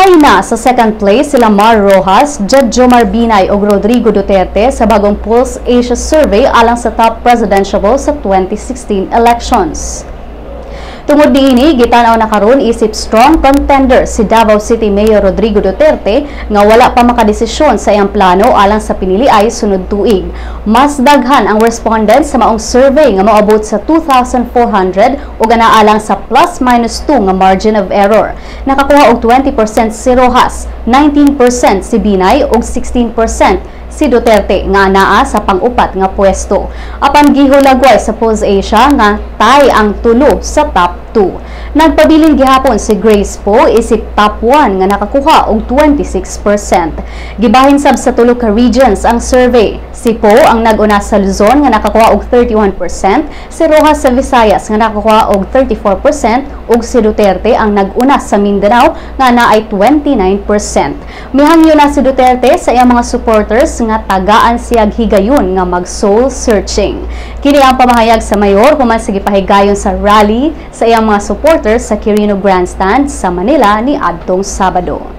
Tay na sa second place sila Mar Roxas, Jejomar Binay ug Rodrigo Duterte sa bagong Pulse Asia survey alang sa top presidential sa 2016 elections. Tungod niini, gitan-aw na karon isip strong contender si Davao City Mayor Rodrigo Duterte nga wala pa makadesisyon sa iyang plano alang sa piniliay sunod tuig. Mas daghan ang respondents sa maong survey nga moabot sa 2,400 ug anaa lang sa plus minus 2 nga margin of error. Nakakuha og 20% si Roxas, 19% si Binay ug 16% si Duterte nga naa sa pang-upat nga pwesto. Apan gihulagway sa Pulse Asia nga tie ang tulo sa top 2. Nagpabilin gihapon si Grace Poe isip top 1 nga nakakuha og 26%. Gibahin sab sa tulo ka regions ang survey. Si Poe ang nag-una sa Luzon nga nakakuha og 31%, si Roxas sa Visayas nga nakakuha og 34% ug si Duterte ang nag-una sa Mindanao nga naay 29%. Mihangyo na si Duterte sa iyang mga supporters nga tagaan siya higayon nga mag soul searching. Kini ang pamahayag sa mayor human sa gipahigayon sa rally sa iyang mga supporters sa Quirino Grandstand sa Manila ni adtong Sabado.